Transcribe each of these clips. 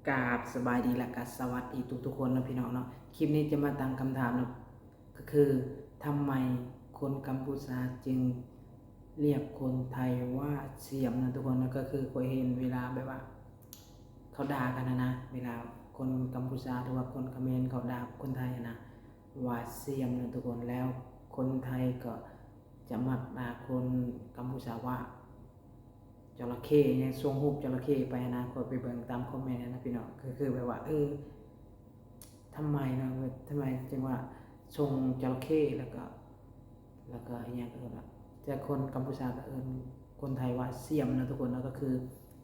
ກາບສະບາຍດີ ແລະກະສະຫວັດດີທຸກໆຄົນເນາະ ພີ່ນ້ອງເນາະ. ຄລິບນີ້ຈະມາຕັ້ງຄຳຖາມເນາະ ກໍຄື ທຳໄມຄົນກຳປູຊາຈຶ່ງລຽກຄົນໄທວ່າຊຽມເນາະທຸກຄົນເນາະ? ກໍຄືຂ້ອຍເຫັນເວລາແບບວ່າເຂົາດ່າກັນຫັ້ນນະ ເວລາຄົນກຳປູຊາ ຫຼືວ່າຄົນຂະເໝນເຂົາດ່າຄົນໄທຫັ້ນນະ ວ່າຊຽມເນາະທຸກຄົນ. ແລ້ວຄົນໄທກໍຈະມັກດ່າຄົນກຳປູຊາວ່າ ຈະລະເຂ້ ຫຍັງ ສົ່ງຮູບຈະລະເຂ້ໄປຫັ້ນນະ. ຂ້ອຍໄປເບິ່ງຕາມຄອມເມັນຫັ້ນນະພີ່ນ້ອງ ກໍຄືແບບວ່າ ເອີ ທຳໄມເນາະ ທຳໄມຈຶ່ງວ່າສົ່ງຈະລະເຂ້ ແລ້ວກໍ ແລ້ວກໍອີ່ຫຍັງ ເອີ້ນວ່າ ແຕ່ຄົນກຳປູຊາກໍເອີ້ນຄົນໄທວ່າຊຽມເນາະທຸກຄົນເນາະ. ກໍຄື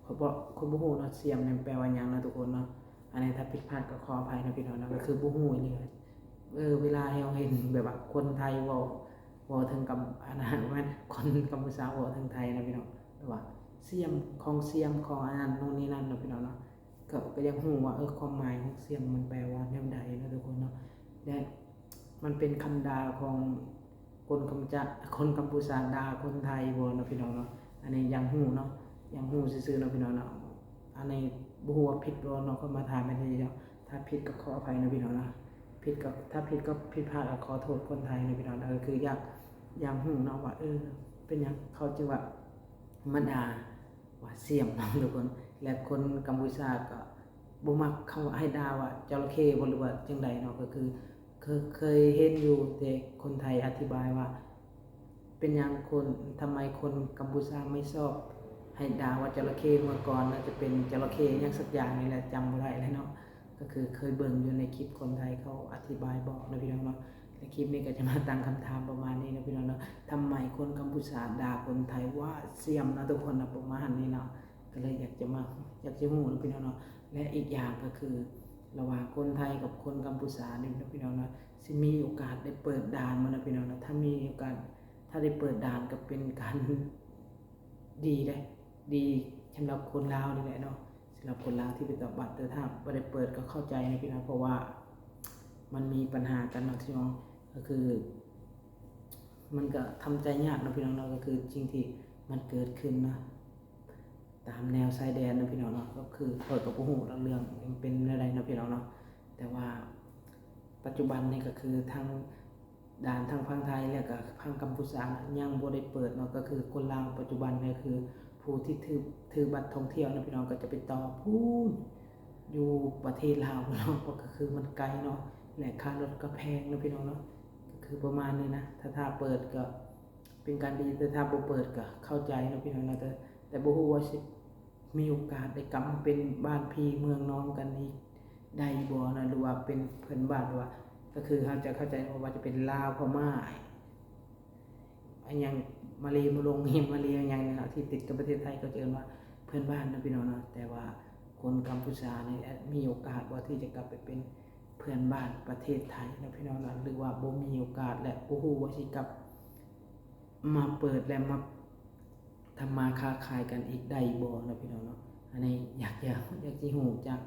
ຂ້ອຍບໍ່ ຂ້ອຍບໍ່ຮູ້ເນາະ ຊຽມນີ້ແປວ່າຫຍັງເນາະທຸກຄົນເນາະ. ອັນນີ້ຖ້າຜິດພາດກໍຂໍອະໄພເນາະພີ່ນ້ອງເນາະ ກໍຄືບໍ່ຮູ້ອີ່ຫຼີ. ເອີ ເວລາເຮົາເຫັນແບບວ່າຄົນໄທເວົ້າ ເວົ້າເຖິງກຳ ອັນນັ້ນ ແມ່ນຄົນກຳປູຊາເວົ້າເຖິງໄທນະພີ່ນ້ອງ ແບບວ່າຊຽມ ຂອງຊຽມ ຂອງອັນນັ້ນໂນ່ນນີ້ນັ້ນນະພີ່ນ້ອງເນາະ. ກໍ ກໍຢາກຮູ້ວ່າ ເອີ ຄວາມໝາຍຂອງຊຽມມັນແປວ່າແນວໃດເນາະທຸກຄົນເນາະ ແລະ ມັນເປັນຄຳດ່າຂອງຄົນກຳຈະ ຄົນກຳປູຊາດ່າຄົນໄທບໍ່ເນາະພີ່ນ້ອງເນາະ. ອັນນີ້ຢາກຮູ້ເນາະ ຢາກຮູ້ຊື່ໆເນາະພີ່ນ້ອງເນາະ. ອັນນີ້ບໍ່ຮູ້ວ່າຜິດບໍ່ເນາະ ກໍມາຖາມແມ່ນເນາະ ຖ້າຜິດກໍຂໍອະໄພເນາະພີ່ນ້ອງເນາະ. ຜິດກໍ ຖ້າຜິດກໍຜິດພາດກໍຂໍໂທດຄົນໄທເນາະພີ່ນ້ອງເນາະ. ກໍຄືຢາກ ຢາກຮູ້ເນາະວ່າ ເອີ ເປັນຫຍັງເຂົາຈຶ່ງວ່າມາດ່າວ່າຊຽມເນາະທຸກຄົນ. ແລະ ຄົນກຳປູຊາກໍບໍ່ມັກເຂົາໃຫ້ດ່າວ່າຈະລະເຂ້ບໍ່ ຫຼືວ່າຈັ່ງໃດເນາະ. ກໍຄືເຄີຍ ເຄີຍເຫັນຢູ່ ແຕ່ຄົນໄທອະທິບາຍວ່າ ເປັນຫຍັງຄົນ ທຳໄມຄົນກຳປູຊາໄມ່ຊອບໃຫ້ດ່າວ່າຈະລະເຂ້. ເມື່ອກ່ອນໜ້າຈະເປັນຈະລະເຂ້ຫຍັງສັກຢ່າງນີ້ແຫຼະ ຈຳບໍ່ໄດ້ແລ້ວເນາະ. ກໍຄືເຄີຍເບິ່ງຢູ່ໃນຄລິບຄົນໄທເຂົາອະທິບາຍບອກເນາະພີ່ນ້ອງເນາະ. ແລະ ຄລິບນີ້ກໍຈະມາຕັ້ງຄຳຖາມປະມານນີ້ເນາະພີ່ນ້ອງເນາະ ທຳໄມຄົນກຳປູຊາດ່າຄົນໄທວ່າຊຽມເນາະທຸກຄົນເນາະ ປະມານນີ້ເນາະ. ກໍເລີຍຢາກຈະມາ ຢາກຈະຮູ້ເນາະພີ່ນ້ອງເນາະ. ແລະ ອີກຢ່າງກໍຄື ລະຫວ່າງຄົນໄທກັບຄົນກຳປູຊານີ້ເນາະພີ່ນ້ອງເນາະ ຊິມີໂອກາດໄດ້ເປີດດ່ານບໍ່ເນາະພີ່ນ້ອງເນາະ? ຖ້າມີໂອກາດ ຖ້າໄດ້ເປີດດ່ານກໍເປັນການດີເດ້ ດີສຳລັບຄົນລາວນີ້ແຫຼະເນາະ ສຳລັບຄົນລາວທີ່ໄປຕອບບັດ. ແຕ່ຖ້າບໍ່ໄດ້ເປີດກໍເຂົ້າໃຈເນາະພີ່ນ້ອງ ເພາະວ່າມັນມີບັນຫາກັນເນາະພີ່ນ້ອງ. ກໍຄືມັນກໍທຳໃຈຍາກເນາະພີ່ນ້ອງເນາະ ກໍຄືສິ່ງທີ່ມັນເກີດຂຶ້ນເນາະ ຕາມແນວຊາຍແດນເນາະພີ່ນ້ອງເນາະ. ກໍຄືຂ້ອຍກໍບໍ່ຮູ້ເລື່ອງມັນເປັນແນວໃດເນາະພີ່ນ້ອງເນາະ ແຕ່ວ່າປັດຈຸບັນນີ້ກໍຄືທາງດ່ານທາງຝັ່ງໄທ ແລະ ກໍຝັ່ງກຳປູຊາຍັງບໍ່ໄດ້ເປີດເນາະ. ກໍຄືຄົນລາວປັດຈຸບັນນີ້ຄືຜູ້ທີ່ຖື ຖືບັດທ່ອງທ່ຽວເນາະພີ່ນ້ອງ ກໍຈະໄປຕໍ່ພຸ້ນ ຢູ່ປະເທດລາວພຸ້ນເນາະ ເພາະກໍຄືມັນໄກເນາະ ແລະ ຄ່າລົດກໍແພງເນາະພີ່ນ້ອງເນາະ. ກໍຄືປະມານນີ້ນະ ຖ້າ ຖ້າເປີດກໍ ເປັນການດີ ແຕ່ຖ້າບໍ່ເປີດກໍເຂົ້າໃຈເນາະພີ່ນ້ອງເນາະ. ແຕ່ ແຕ່ບໍ່ຮູ້ວ່າຊິມີໂອກາດໄດ້ກັບມາເປັນບ້ານພີ່ເມືອງນ້ອງກັນອີກໄດ້ບໍ່ນະ ຫຼືວ່າເປັນເພື່ອນບ້ານ ຫຼືວ່າ ກໍຄືເຮົາຈະເຂົ້າໃຈວ່າ ວ່າຈະເປັນລາວ ພະມ້າ ອີ່ຫຍັງ ມາເລ ມະລົງ ມາເລ ອີ່ຫຍັງນີ້ເນາະ ທີ່ຕິດກັບປະເທດໄທ ເຂົາຈະເອີ້ນວ່າເພື່ອນບ້ານເນາະພີ່ນ້ອງເນາະ. ແຕ່ວ່າຄົນກຳປູຊານີ້ ອາດມີໂອກາດບໍ່ທີ່ຈະກັບໄປເປັນເພື່ອນບ້ານປະເທດໄທເນາະພີ່ນ້ອງເນາະ ຫຼືວ່າບໍ່ມີໂອກາດ ແລະ ບໍ່ຮູ້ວ່າຊິກັບ ມາເປີດ ແລະ ມາທຳມາຄ້າຂາຍກັນອີກໄດ້ບໍ່ເນາະພີ່ນ້ອງເນາະ. ອັນນີ້ຢາກຈະ ຢາກຊິຮູ້ຈັກ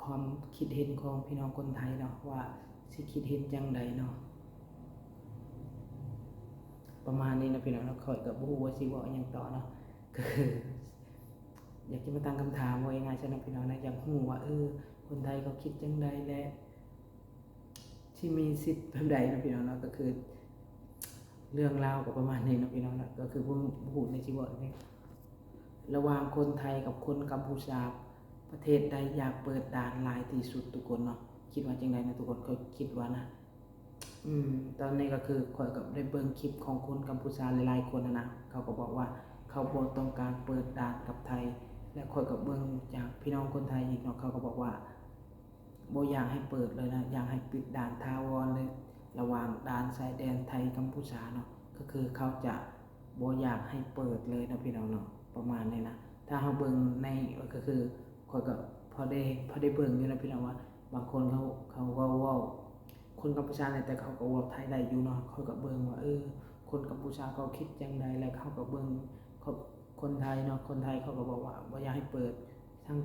ຄວາມຄິດເຫັນຂອງພີ່ນ້ອງຄົນໄທເນາະ ວ່າຊິຄິດເຫັນຈັ່ງໃດເນາະ ປະມານນີ້ເນາະພີ່ນ້ອງເນາະ. ຂ້ອຍກໍບໍ່ຮູ້ວ່າຊິເວົ້າອີ່ຫຍັງຕໍ່ເນາະ ກໍຄື ຢາກຈະມາຕັ້ງຄຳຖາມ ເວົ້າງ່າຍໆຊະເນາະພີ່ນ້ອງເນາະ ຢາກຮູ້ວ່າ ເອີ ຄົນໄທເຂົາຄິດຈັ່ງໃດ ແລະ ຊິມີສິດແບບໃດເນາະພີ່ນ້ອງເນາະ. ກໍຄືເລື່ອງລາວກໍປະມານນີ້ເນາະພີ່ນ້ອງເນາະ ກໍຄືບໍ່ ບໍ່ຮູ້ແນວຊິເວົ້າແນວໃດ ລະຫວ່າງຄົນໄທກັບຄົນກຳປູຊາ ປະເທດໃດຢາກເປີດດ່ານຫຼາຍທີ່ສຸດທຸກຄົນເນາະ? ຄິດວ່າຈັ່ງໃດເນາະທຸກຄົນ? ຂ້ອຍຄິດວ່ານະ ອືມ ຕອນນີ້ກໍຄືຂ້ອຍກໍໄດ້ເບິ່ງຄລິບຂອງຄົນກຳປູຊາຫຼາຍໆຄົນຫັ້ນນະ ເຂົາກໍບອກວ່າເຂົາບໍ່ຕ້ອງການເປີດດ່ານກັບໄທ ແລະ ຂ້ອຍກໍເບິ່ງຈາກພີ່ນ້ອງຄົນໄທອີກເນາະ ເຂົາກໍບອກວ່າ ບໍ່ຢາກໃຫ້ເປີດເລີຍນະ ຢາກໃຫ້ປິດດ່ານຖາວອນເລີຍ ລະຫວ່າງດ່ານຊາຍແດນໄທກຳປູຊາເນາະ ກໍຄືເຂົາຈະບໍ່ຢາກໃຫ້ເປີດເລີຍເນາະພີ່ນ້ອງເນາະ ປະມານນີ້ນະ. ຖ້າເຮົາເບິ່ງໃນ ກໍຄືຂ້ອຍກໍພໍໄດ້ ພໍໄດ້ເບິ່ງຢູ່ນະພີ່ນ້ອງວ່າ ບາງຄົນເຂົາ ເຂົາເວົ້າ ເວົ້າ ຄົນກຳປູຊານີ້ ແຕ່ເຂົາກໍເວົ້າໄທໄດ້ຢູ່ເນາະ ຂ້ອຍກໍເບິ່ງວ່າ ເອີ ຄົນກຳປູຊາເຂົາຄິດຈັ່ງໃດ ແລະ ເຮົາກໍເບິ່ງ ຄົນໄທເນາະ ຄົນໄທເຂົາກໍບອກວ່າບໍ່ຢາກໃຫ້ເປີດ ທັງ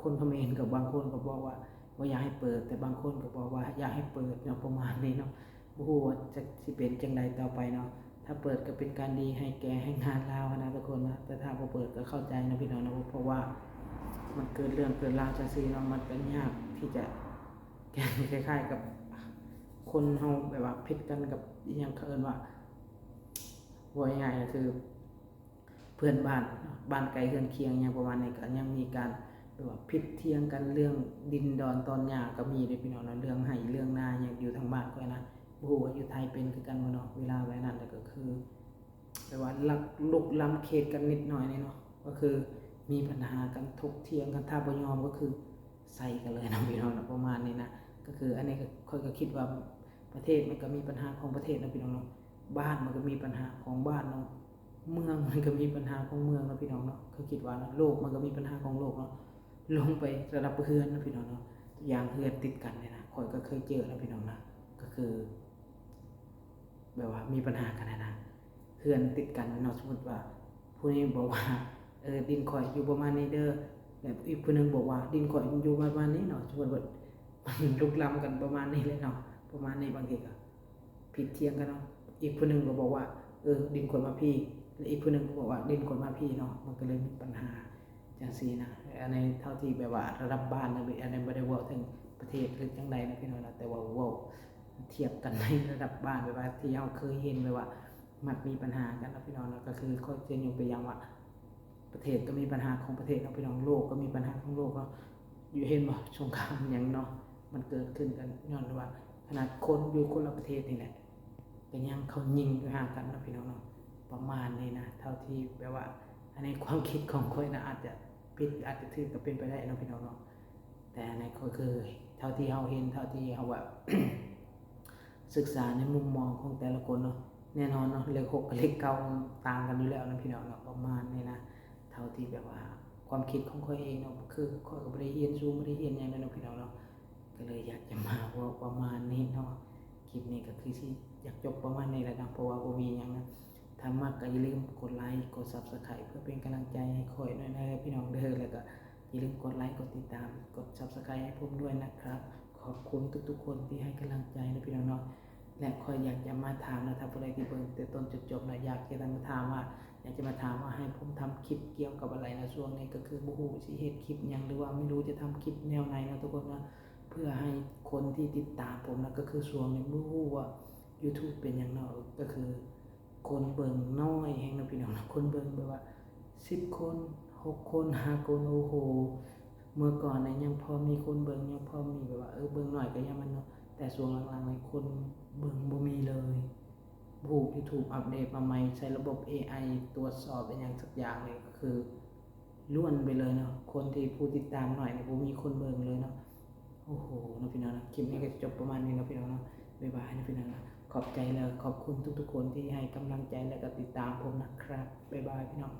ຄົນຂະເໝນກໍບາງຄົນກໍບອກວ່າບໍ່ຢາກໃຫ້ເປີດ ແຕ່ບາງຄົນກໍບອກວ່າຢາກໃຫ້ເປີດເນາະ ປະມານນີ້ເນາະ. ບໍ່ຮູ້ວ່າຈະຊິເປັນຈັ່ງໃດຕໍ່ໄປເນາະ ຖ້າເປີດກໍເປັນການດີໃຫ້ແກ່ແຮງງານລາວຫັ້ນນະທຸກຄົນນະ ແຕ່ຖ້າບໍ່ເປີດກໍເຂົ້າໃຈເນາະພີ່ນ້ອງເນາະ ເພາະວ່າ ມັນເກີດເລື່ອງເກີດລາວຈັ່ງຊີ້ເນາະ ມັນກໍຍາກທີ່ຈະ ຄ້າຍໆກັບຄົນເຮົາແບບວ່າຜິດກັນກັບອີ່ຫຍັງ ເຂົາເອີ້ນວ່າ ເວົ້າງ່າຍໆກໍຄື ເພື່ອນບ້ານເນາະ ບ້ານໃກ້ເຮືອນຄຽງຫຍັງປະມານນີ້ ກໍຍັງມີການແບບວ່າຜິດຖຽງກັນເລື່ອງດິນດອນຕອນຫຍ້າກໍມີເດ້ພີ່ນ້ອງເນາະ ເລື່ອງໄຮ່ເລື່ອງນາຫຍັງຢູ່ທາງບ້ານຂ້ອຍນະ ບໍ່ຮູ້ວ່າຢູ່ໄທເປັນຄືກັນບໍ່ເນາະ ເວລາແບບນັ້ນແລ້ວກໍຄື ແບບວ່າລຸກລ້ຳເຂດກັນນິດໜ້ອຍນີ້ເນາະ ກໍຄືມີບັນຫາກັນ ຖົກຖຽງກັນ ຖ້າບໍ່ຍອມກໍຄືໃສ່ກັນເລີຍເນາະພີ່ນ້ອງເນາະ ປະມານນີ້ນະ ກໍຄືອັນນີ້ກໍ ຂ້ອຍກໍຄິດວ່າປະເທດມັນກໍມີບັນຫາຂອງປະເທດເນາະພີ່ນ້ອງເນາະ ບ້ານມັນກໍມີບັນຫາຂອງບ້ານເນາະ ເມືອງມັນກໍມີບັນຫາຂອງເມືອງເນາະພີ່ນ້ອງເນາະ ຂ້ອຍຄິດວ່ານະ ໂລກມັນກໍມີບັນຫາຂອງໂລກເນາະ ລົງໄປລະດັບເຮືອນເນາະພີ່ນ້ອງເນາະ ຢ່າງເຮືອນຕິດກັນນີ້ນະ ຂ້ອຍກໍເຄີຍເຈີນະພີ່ນ້ອງນະ ກໍຄື ແບບວ່າມີບັນຫາກັນຫັ້ນນະ ເຮືອນຕິດກັນເນາະ ສົມມຸດວ່າຜູ້ນີ້ບອກວ່າ ເອີ ດິນຂ້ອຍຢູ່ປະມານນີ້ເດີ ແລ້ວອີກຜູ້ໜຶ່ງບອກວ່າ ດິນຂ້ອຍຢູ່ປະມານນີ້ເນາະ ສົມມຸດວ່າ ມັນລຸກລ້ຳກັນປະມານນີ້ແຫຼະເນາະ ປະມານນີ້ ບາງທີກໍຜິດຖຽງກັນເນາະ ອີກຜູ້ໜຶ່ງກໍບອກວ່າ ເອີ ດິນຂ້ອຍມາພີ້ ແລະ ອີກຜູ້ໜຶ່ງກໍບອກວ່າ ດິນຂ້ອຍມາພີ້ເນາະ ມັນກໍເລີຍມີບັນຫາ ຈັ່ງຊີ້ນະ ອັນນີ້ເທົ່າທີ່ແບບວ່າລະດັບບ້ານນະ ອັນນີ້ບໍ່ໄດ້ເວົ້າເຖິງປະເທດຫຼືຈັ່ງໃດນະພີ່ນ້ອງນະ ແຕ່ວ່າເວົ້າທຽບກັນໃນລະດັບບ້ານ ແບບວ່າທີ່ເຮົາເຄີຍເຫັນ ແບບວ່າມັກມີບັນຫາກັນນະພີ່ນ້ອງນະ ກໍຄືຂ້ອຍຈະຍົກຕົວຢ່າງວ່າ ປະເທດກໍມີບັນຫາຂອງປະເທດເນາະພີ່ນ້ອງ ໂລກກໍມີບັນຫາຂອງໂລກເນາະ ຢູ່ເຫັນບໍ່ ສົງຄາມຫຍັງເນາະ ມັນເກີດຂຶ້ນກັນຍ້ອນວ່າ ຂະໜາດຄົນຢູ່ຄົນລະປະເທດນີ້ແຫຼະ ກໍຍັງເຂົາຍິງຫາກັນເນາະພີ່ນ້ອງເນາະ ປະມານນີ້ນະ ເທົ່າທີ່ແບບວ່າ ອັນນີ້ຄວາມຄິດຂອງຂ້ອຍນະ ອາດຈະຜິດ ອາດຈະຖືກ ກໍເປັນໄປໄດ້ເນາະພີ່ນ້ອງເນາະ ແຕ່ອັນນີ້ກໍຄືເທົ່າທີ່ເຮົາເຫັນ ເທົ່າທີ່ເຮົາແບບ ສຶກສາໃນມຸມມອງຂອງແຕ່ລະຄົນເນາະ ແນ່ນອນເນາະ ເລກຫົກກັບເລກເກົ້າມັນຕ່າງກັນຢູ່ແລ້ວນະພີ່ນ້ອງເນາະ ປະມານນີ້ນະ ເທົ່າທີ່ແບບວ່າຄວາມຄິດຂອງຂ້ອຍເອງເນາະ ຄືຂ້ອຍກໍບໍ່ໄດ້ຮຽນສູງ ບໍ່ໄດ້ຮຽນຫຍັງເລີຍເນາະພີ່ນ້ອງເນາະ ກໍເລີຍຢາກຈະມາເວົ້າປະມານນີ້ເນາະ ຄລິບນີ້ກໍຄືຊິຢາກຈົບປະມານນີ້ແຫຼະເນາະ ເພາະວ່າບໍ່ມີຫຍັງນະ ຖ້າມັກກໍຢ່າລືມກົດໄລ ກົດ Subscribe ເພື່ອເປັນກຳລັງໃຈໃຫ້ຂ້ອຍໜ້ອຍເດີພີ່ນ້ອງເດີ ແລ້ວກໍຢ່າລືມກົດໄລ ກົດຕິດຕາມ ກົດ Subscribe ໃຫ້ຜົມດ້ວຍນະຄັບ ຂອບຄຸນທຸກໆຄົນທີ່ໃຫ້ກຳລັງໃຈນະພີ່ນ້ອງເນາະ ແລະ ຂ້ອຍຢາກຈະມາຖາມນະ ຖ້າຜູ້ໃດທີ່ເບິ່ງແຕ່ຕົ້ນຈົນຈົບນະ ຢາກຈະມາຖາມວ່າ ຢາກຈະມາຖາມວ່າໃຫ້ຜົມທຳຄລິບກ່ຽວກັບອະໄລນະ ຊ່ວງນີ້ກໍຄືບໍ່ຮູ້ຊິເຮັດຄລິບຫຍັງ ຫຼືວ່າບໍ່ຮູ້ຈະທຳຄລິບແນວໃດເນາະທຸກຄົນເນາະ ເພື່ອໃຫ້ຄົນທີ່ຕິດຕາມຜົມນະ ກໍຄືຊ່ວງນີ້ບໍ່ຮູ້ວ່າ YouTube ເປັນຫຍັງເນາະ ກໍຄືຄົນເບິ່ງນ້ອຍແຮງເນາະພີ່ນ້ອງເນາະ ຄົນເບິ່ງແບບວ່າສິບຄົນ ຫົກຄົນ ຫ້າຄົນ ໂອ້ໂຫ ເມື່ອກ່ອນນະຍັງພໍມີຄົນເບິ່ງ ຍັງພໍມີແບບວ່າ ເອີ ເບິ່ງໜ້ອຍກໍຢ່າມັນເນາະ ແຕ່ຊ່ວງຫຼັງໆນີ້ຄົນເບິ່ງບໍ່ມີເລີຍ ບໍ່ຮູ້ YouTube ອັບເດດມາໃໝ່ ໃຊ້ລະບົບ ເອໄອ ຕວດສອບອີ່ຫຍັງສັກຢ່າງນີ້ ກໍຄືລ້ວນໄປເລີຍເນາະ ຄົນທີ່ຜູ້ຕິດຕາມໜ້ອຍນີ້ ບໍ່ມີຄົນເບິ່ງເລີຍເນາະ ໂອ້ໂຫ ເນາະພີ່ນ້ອງເນາະ ຄລິບນີ້ກໍຈະຈົບປະມານນີ້ເນາະພີ່ນ້ອງເນາະ ບາຍບາຍເນາະພີ່ນ້ອງເນາະ ຂອບໃຈ ແລະ ຂອບຄຸນທຸກໆຄົນທີ່ໃຫ້ກຳລັງໃຈ ແລະ ກໍຕິດຕາມຜົມນະຄັບ ບາຍບາຍພີ່ນ້ອງ.